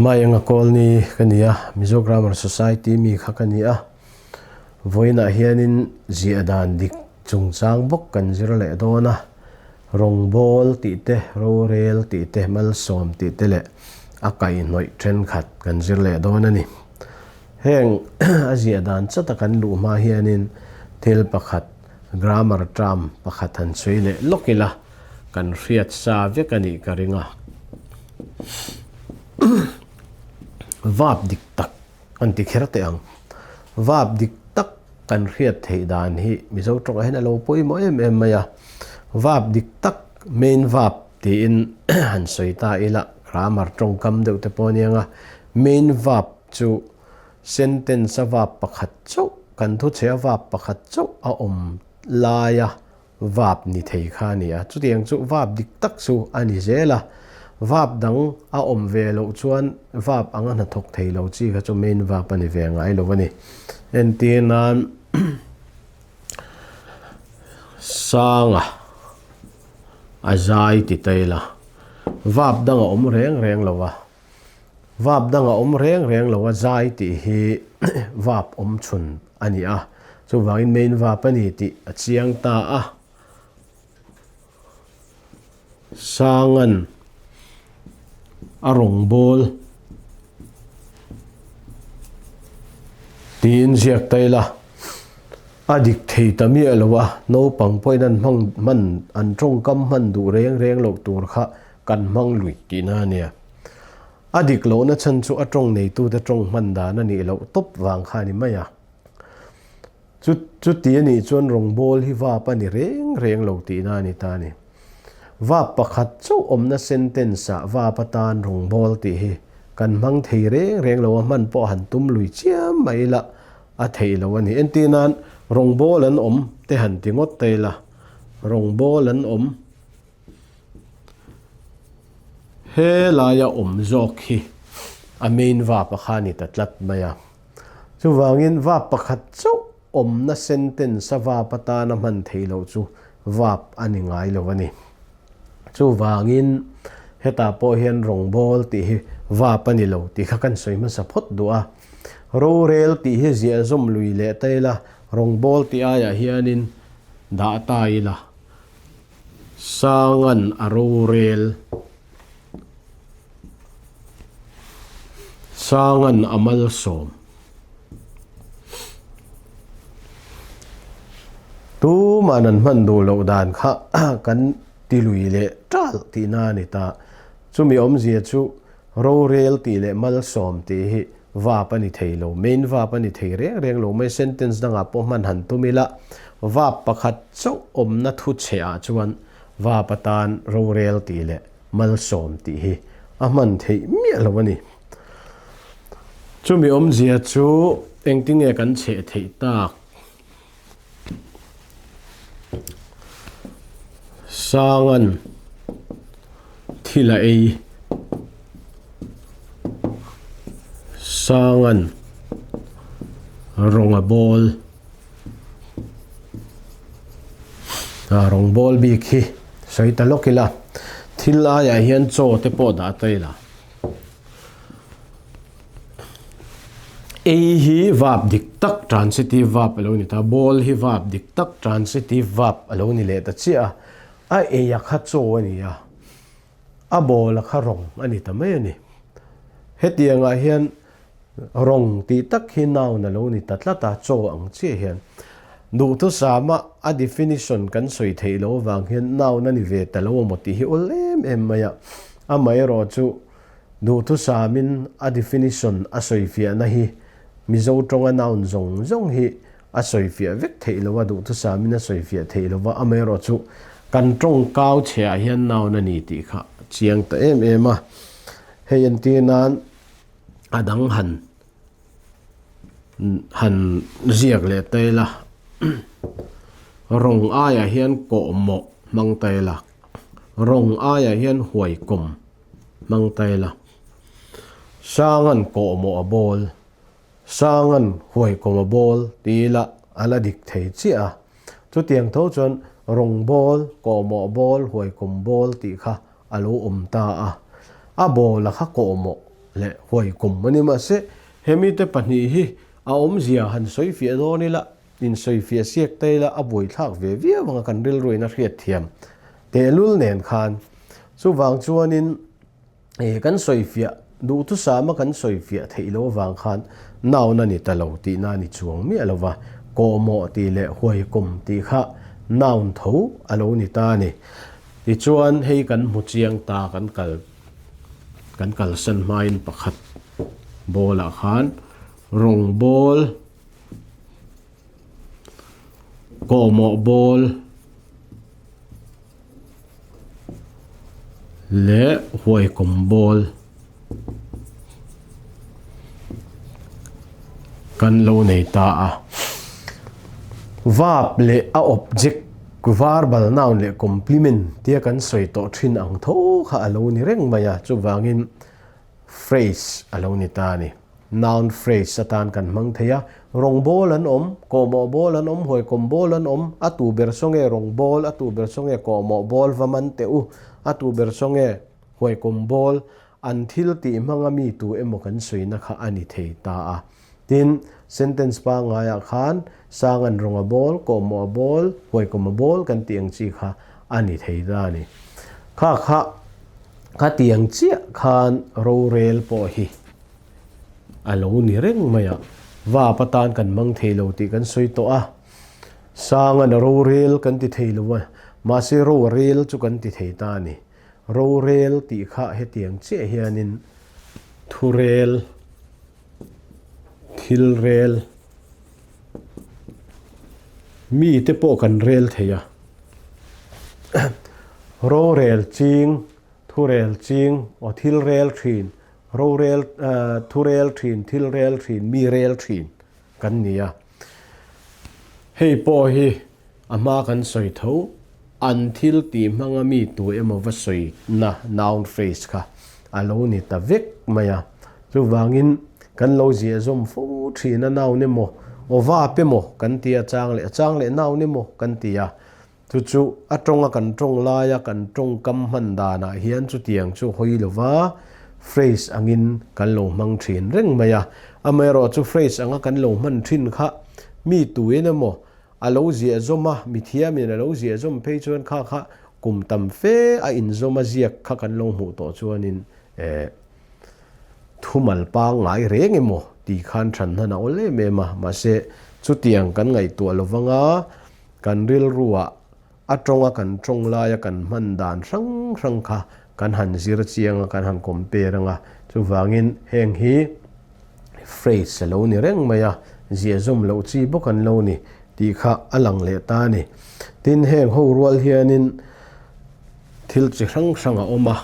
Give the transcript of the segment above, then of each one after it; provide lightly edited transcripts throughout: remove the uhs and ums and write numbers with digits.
Maenga Kawlni ka ni a, Mizo Grammar Society mi kha ka ni a. Vawiinah hianin ziah dan dik chungchang bawk kan zir leh dawn a. Rawngbawl tih te, rorel tih te, malsawm tih te leh a kaihhnawih thenkhat kan zir leh dawn a ni. Heng a ziah dan chata kan luh hma hianin thil pakhat, grammar term pakhat han sawi leh lawk ila kan hriat sa vek a nih ka ring a. Verb dik tak kan ti kher teh ang. Verb dik tak kan hriat theih dan hi Mizo tawngah hian a lo pawimawh em em mai a. Verb dik tak, main verb tiin han sawi ta ila grammar tawngkam deuh te pawh a nia nga. Main verb chu sentence a verb pakhat chauh, kan thuchhe a verb pakhat chauh a awm laia verb ni thei kha a ni a. Chutiang chu verb dik tak chu a ni zel a. Verb dang a awm ve loh chuan verb anga hnathawk thei lo chi kha chu main verb a ni ve ngai lo a ni. Entir nan Sanga a zai ti ta ila verb dang a awm reng reng lo a. Verb dang a awm reng reng lo a, zai tih hi verb awm chhun a ni a, chuvangin main verb a ni tih a chiang ta a. Sangan a rawngbâwl tiin ziak ta ila, a dik thei ta miah lo a, naupang pawhin an hmang hman an tawngkam hman duh reng reng loh tur kha Kan hmang lui tihna a nia. A dik lohna chhan chu a tawng neitute tawng hman dan a nih loh tawp vang kha a ni mai a. Chu chuti a nih chuan rawngbawl hi vap a ni reng reng lo tihna a ni ta a ni. Vap pakhat chauh awmna sentence ah vap atan rawngbawl tih hi kan hmang thei reng reng lo a, hman pawh han tum lui chiam mai ila a theih lo a ni. Entir nan rawngbawl an awm te han ti ngawt ta ila, rawngbawl an awm. He laia awm zawk hi a main verb a kha a ni ta tlat mai a. Chuvangin verb pakhat chauh awmna sentence a verb atana hman theih loh chu verb a ni ngai lo a ni. Chuvangin hetah pawh hian rawngbawl tih hi verb a ni lo tih kha kan sawi hmasa phawt duh a. Rorel tih hi ziah zawm lui leh ta ila, rawngbawl tih aiah hianin dah ta ila. Sangan a rorel. Sangan a malsawm. Tuman an hman duh loh dan kha kan ti lui leh ṭalh tihna a ni ta. Chumi awmzia chu rorel tih leh malsawm tih hi verb a ni thei lo, main verb a ni thei reng reng lo mai. Sentence dangah pawh hman han tum ila, verb pakhat chauh awmna thu chhehah chuan verb atan rorel tih leh malsawm tih hi a hman theih miah lo a ni. Chumi awmzia chu engtinge kan chheh theih tak? Sangan thil a ei. Sangan rawng a bawl. A rawng bawl bik hi sawi ta lawk ila. Thil aiah hian chaw te pawh dah ta ila. Ei hi verb dik tak transitive verb a lo ni ta, ball hi verb dik tak transitive verb a lo ni leh ta chiah a, a ei a kha chaw a ni a, a ball a kha rawng a ni ta mai a ni. Hetiangah hian rawng tih tak hi noun a lo ni ta tlat a, chaw ang chiah hian. Duhthusama a definition kan sawi theih loh avang hian noun a ni ve ta lo amaw tih hi awl em em mai a, amaherawh chu Duhthusamin a definition a sawifiahna hi Mizo tawnga noun zawng zawng hi a sawifiah vek theih lo a, duhthusamin a sawifiah theih lo va, amaherawhchu kan tawng kau chheah hian noun a ni tih kha a chiang ta em em a. Hei entir nan a dang han han ziak leh ta ila, rawng aiah hian kawhmawh hmang ta ila, rawng aiah hian huaikawm. Hmang ta ila. Sangan kawhmawh a bawl, Sangan huaikawm a bawl ti ila a la dik thei chiah a. Chutiang tho chuan rawng bawl, kawhmawh bawl, huaikawm bawl tih kha a lo awm ta a. A bawl a kha kawhmawh. leh huaikum a ni. Mahse, hemite pahnih hi a awmzia han sawifiah dawn ila, insawifiah siak ta ila a buaithlak ve viau ang a kan rilruin a hriatthiam tehlul nen khan. Chuvang chuanin kan sawifiah duhthusama kan sawifiah theih loh avang khan noun a ni ta lo tihna a ni chuang miah lo va, kawhmawh tih leh huaikawm tih kha noun tho a lo ni ta a ni. Tichuan hei kan hmu chiang ta kan kal kan kalsan hmain pakhat ball ah khan rawngbawl kawhmawh ball leh huaikawm ball kan lo nei ta a verb leh a object verbal noun leh complement tia kan sawi tawh thin ang tho kha a lo ni reng mai a chuvangin phrase a lo ni ta a ni. Noun phrase atan kan hmang thei a, rawngbawl an awm, kawhmawh bawl an awm, huaikawm bawl an awm, a tu ber saw nge rawngbawl, a tu ber saw nge kawhmawh bawl va man teh u, a tu ber saw nge huaikawm bawl, an thil tih hmanga mi tu emaw kan sawina kha a ni thei ta a. Tin, sentence pangaiah khan Sangan rawng a bawl, kawhmawh a bawl, huaikawm a bawl kan tih ang chi kha a ni thei ta a ni. Kha kha kha tiang chiah khan rorel pawh hi a lo ni reng mai a, vap atan kan hmang thei lo tih kan sawi tawh a, Sangan a rorel kan ti thei lo a, mahse ro a rel chu kan ti thei ta a ni. Rorel tih kha hetiang chiah hianin thurel, thil rel, mite pawh kan rel thei a, rorel ching, thurel ching, aw thil rel thin, Rorel, thurel thin, thil rel thin, mi rel thin kan ni a. Hei pawh hi a hma kan sawi tho, an thil tih hmanga mi tu emaw va sawi na noun phrase kha a lo ni ta vek mai a. Chuvangin kan lo ziah zawm fo thin a noun emaw, aw vap emaw kan ti a chang leh a chang leh noun emaw kan ti a. Chu chu a tawnga kan tawng laia kan tawngkam hman danah hian chutiang chu hawi lova phrase angin kan lo hmang thin reng mai a. Amaherawhchu phrase anga kan lo hman thin kha mi tuin emaw a lo ziah zawm a, mi thiamin a lo ziah zawm phei chuan kha kha kum tam fe a inzawm a ziak kha kan lo hmuh tawh chuanin eh thumal pangngai reng emaw tih khan than hnan a awl em em a. Mahse chutiang kan ngaihtuah lovanga Kan rilruah a tawnga kan tawng laia kan hman dan hrang hrang kha kan han zir chiang a, kan han compare ang a. Chuvangin heng hi phrase a lo ni reng mai a, ziahzawm loh chi bawk an lo ni tih kha a lang leh ta a ni. Tin, heng ho rual hianin thil chi hrang hrang a awm a.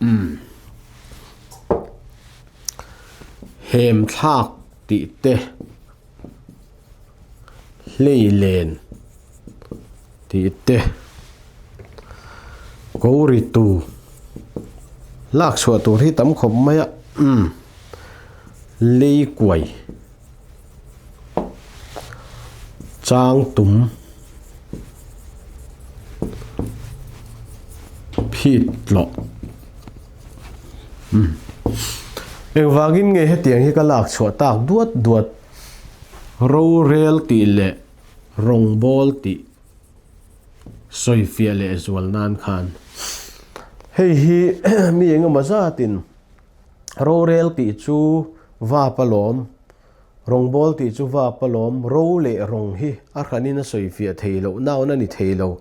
Umm. Hem thlak tih te. Hleilen tih te ko ri tu lak chhuah tur hi tam khawp mai a umm lei kuai chang tum phit tlawh umm engvangin nge hetiang hi ka lak chhuah tak duat duat. Rorel tih leh rawngbâwl tih sawifiah leh zual nan khan hei hi mi eng emaw zatin rorel tih chu vap alawm, rawngbâwl tih chu vap alawm, ro leh rawng hi a hranin a sawifiah thei loh, noun a ni thei lo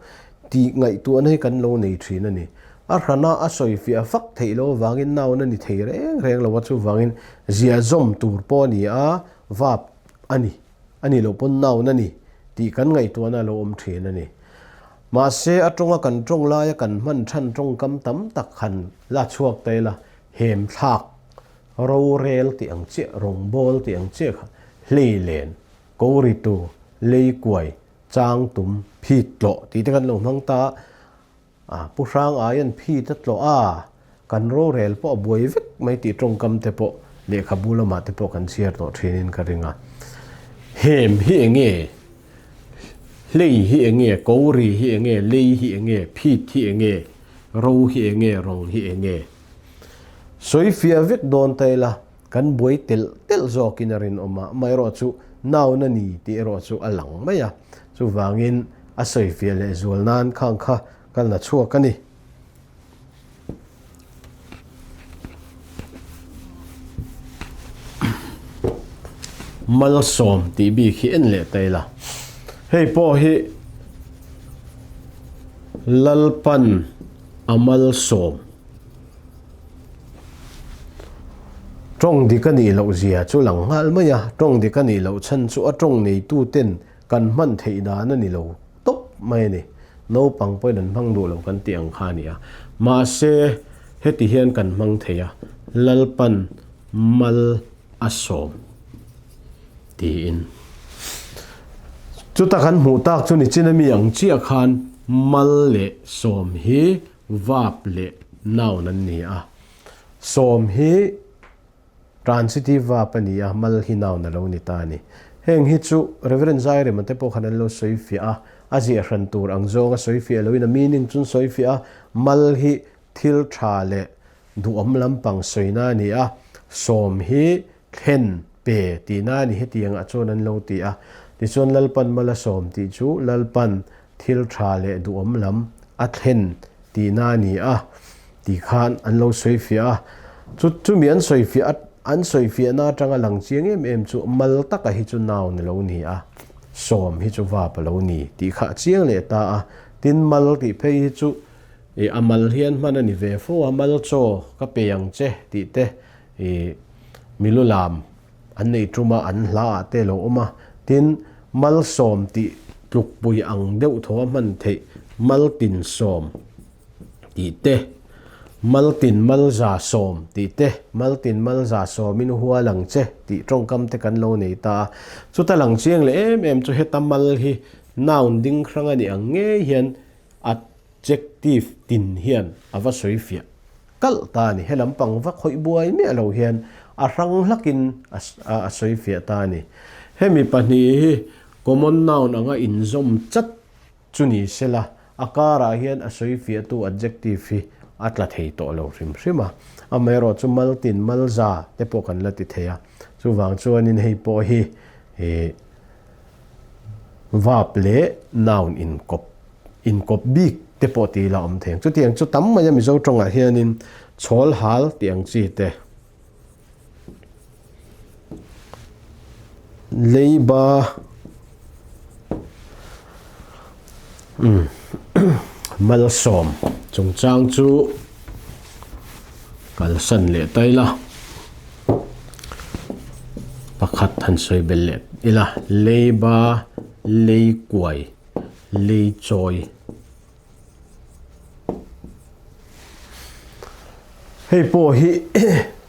tih ngaihtuahna hi kan lo nei thin a ni. A hrana a sawifiah vak theih loh avangin noun a ni thei reng reng lo a, chuvangin ziahzawm tur pawh a ni a, verb a ni, a nih loh pawn noun a ni tih kan ngaihtuahna a lo awm thin a ni. Mahse, a tawnga kan tawng laia kan hman than tawngkam tam tak han la chhuak ta ila, hem thlak, rorel tih ang chiah, rawngbâwl tih ang chiah kha, hleilen, ko ritu, leikuai, changtum, phit tlawh tih te kan lo hmang ta a, A Pu Hrang aiin phit a tlawh a, kan rorel pawh a buai vek mai tih tawngkam te pawh lehkhabu lamah te pawh kan chhiar tawh thinin ka ring a. Hem hi eng nge? Hlei hi eng nge? Ko ri hi eng nge? Lei hi eng nge? Phit hi eng nge? Ro hi eng nge? Rawng hi eng nge? Sawi fiah vek dawn ta ila, kan buai telh telh zawkin a rinawm a, amaherawhchu noun a ni tih erawh chu a lang mai a, chuvangin a sawi fiah leh zual nan khang kha ka la chhuak a ni. Malsawm tih bik hi en leh ta ila, hei pawh hi Lalpan a malsawm. Tawng dik a nih loh zia chu lang nghal mai a, tawng dik a nih loh chhan chu a tawng neituten kan hman theih dan a ni lo tawp mai a ni. Naupang pawhin an hmang duh lo kan tih ang kha a ni a. Mahse, heti hian kan hmang thei a, Lalpan mal a sawm tiin. Chuta kan hmuh tak chu nichin ami ang chiah khan mal leh sawm hi verb leh noun an ni a. Sawm hi Transitive verb a ni a, mal hi noun a lo ni ta a ni. Heng hi chu Rev. Zairema te pawh khan an lo sawi fiah a, a ziah hran tur ang zawng a sawi fiah loin a meaning chu an sawi fiah a, mal hi thil tha leh duhawm lampang sawina a ni a, sawm hi thlen, pe tihna a ni hetiangah chuan an lo ti a. Tichuan Lalpan mal a sawm tih chu Lalpan thil tha leh duhawm lam a thlen tihna a ni a tih khan an lo sawi fiah a. Chu chumi an sawi fiah a an sawi fiahna atanga lang chiang em em chu mal taka hi chu noun a lo ni a, sawm hi chu verb a lo ni tih kha a chiang leh ta a. Tin mal tih phei hi chu ih a mal hian hman a ni ve fo a, mal chaw ka pe ang che tih te ih milu lam An nei tum a, an hla ah te lo awm a. Tin, malsawm tih tlukpui ang deuh tho a hman theih maltinsawm tih te, maltin malza sawm tih te, maltin malza sawmin hual ang che tih tawngkam te kan lo nei ta a. Chuta lang chiang leh em em chu heta mal hi noun ding hrang a nih ang ngei hian adjective tin hian a va sawi fiah kalh ta a ni. He lampang va khawih buai miah lo hian a hrang hlakin a sawi fiah ta a ni. Hemi pahnih hi common noun anga inzawm chat chu ni sela, a karah hian a sawi fiahtu adjective hi a tla thei tawh lo hrim hrim a. Amaherawhchu maltin malza te pawh kan la ti thei a. Chuvang chuanin hei pawh hi Verb leh noun inkawp, inkawp bik te pawh ti ila awm thei ang. Chutiang chu tam mai a Mizo tawngah hianin chhawl hal tih ang chi te, leiba malsawm chungchang chu kalsan leh ta ila. Pakhat han sawi belh leh ila, leiba, leikuai, leichawi. Hei pawh hi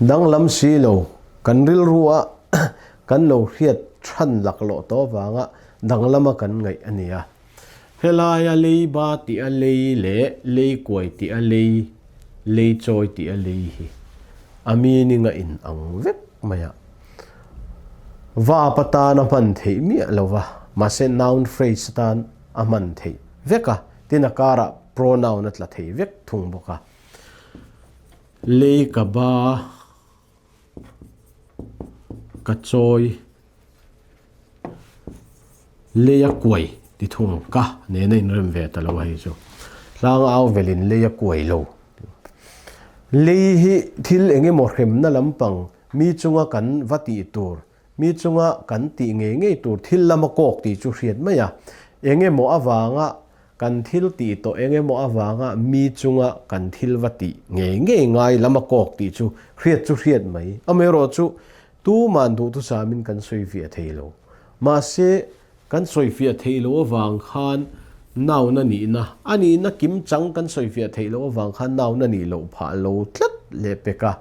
danglam si lo, kan rilrua kan lo hriat than laklawh tawh avanga danglama kan ngaih a ni a. Helaia leiba tih a lei leh leikuai tih a lei, leichawi tih a lei hi a meaning a in ang vek mai a. Verb atan a hman theih miah lo va, mahse noun phrase atan a hman theih vek a, tin a karah pronoun a tla thei vek thung bawk a. Lei ka ba, ka chawi. Lei a kuai ti thung ka nena inrem ve ta lo a hei chu. Tlang au velin lei a kuai lo. Lei hi thil eng emaw hremna lampang mi chunga kan va tih tur, mi chunga kan tih ngei ngei tur thil lama kawk tih chu hriat mai a. Eng emaw avanga kan thil tih tawh eng emaw avanga mi chunga kan thil va tih ngei ngei ngai lama kawk tih chu hriat chu hriat mai. Amaherawhchu Tuman duhthusamin kan sawifiah thei lo. Mahse, kan sawifiah theih loh avang khan noun a nihna, a nihna kim chang kan sawifiah theih loh avang khan noun a nih loh phah lo tlat leh pek a.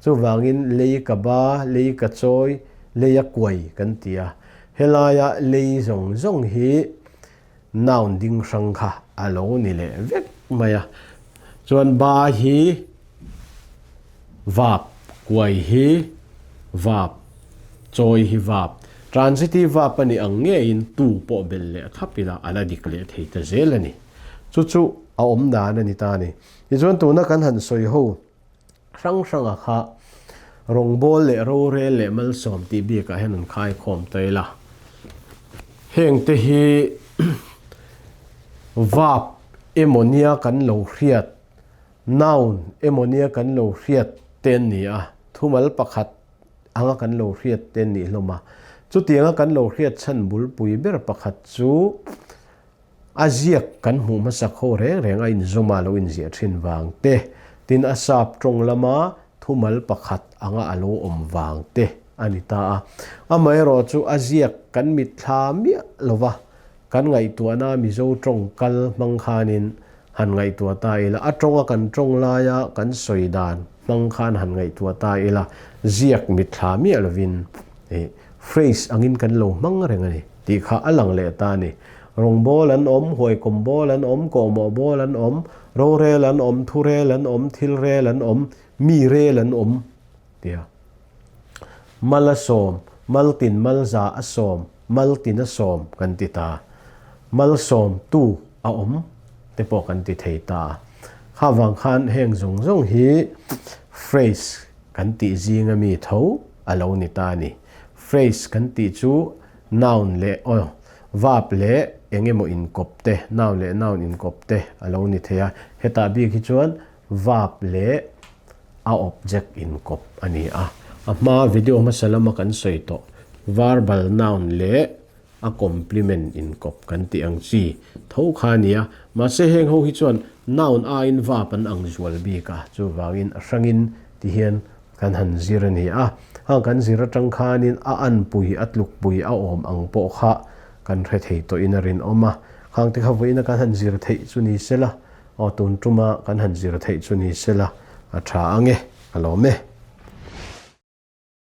Chuvangin lei ka ba, lei ka chawi, lei a kuai kan ti a. Helaia lei zawng zawng hi noun ding hrang kha a lo ni leh vek mai a. Chuan ba hi verb, kuai hi verb, chawi hi verb. Transitive verb a nih ang ngeiin tu pawh belh leh thlap ila a la dik leh thei ta zel a ni. Chu chu a awm dan a ni ta a ni. Tichuan tuna kan han sawi ho. hrang hranga kha Rawngbawl leh rorel leh malsawm tih bikah hian an khaikhawm ta ila. Hengte hi verb emaw nia kan lo hriat, noun emaw nia kan lo hriat te an ni a, thumal pakhat anga kan lo hriat te an nih hlawm a. Chutianga kan lo hriat chhan bulpui ber pakhat chu A ziak kan hmuh hmasak ho reng reng a inzawm a lo inziah thin vang te, tin a sap tawng lama thumal pakhat anga a lo awm vang te a ni ta a. Amaherawh chu a ziak kan mitthla miah lova kan ngaihtuahna Mizo tawng kal hmang khanin han ngaihtuah ta ila, a tawnga kan tawng laia kan sawi dan hmang khan han ngaihtuah ta ila, ziak mitthla miah lovin phrase angin kan lo hmang reng a ni. Tih kha a lang leh ta a ni. Rawngbawl an awm, huaikawm bawl an awm, kawhmawh bawl an awm, rorel an awm, thurel an awm, thilrel an awm, mi rel an awm tia. Mal a sawm, maltin malza a sawm, maltin a sawm kan ti ta. Malsawmtu a awm te pawh kan ti thei ta. Kha vang khan heng zawng zawng hi phrase kan tih zinga mi tho a lo ni ta a ni. Phrase kan tih chu noun leh aw verb leh eng emaw inkawp te, noun leh noun inkawp te a lo ni thei a. Hetah bik hi chuan verb leh a object inkawp a ni a. A hma video hmasa lama kan sawi tawh verbal noun leh a complement inkawp kan tih ang chi tho kha a ni a. Mahse heng ho hi chuan noun aiin verb an ang zual bik a, chuvangin a hrangin ti hian Kan han zir a ni a, hang kan zir atang khanin a anpui, a tlukpui, a awm ang pawh kha kan hre thei tawhin a rinawm a. Hang te kha vawiina kan han zir theih chu ni sela, aw tun tuma kan han zir theih chu ni sela a tha ang e, ka lawm e.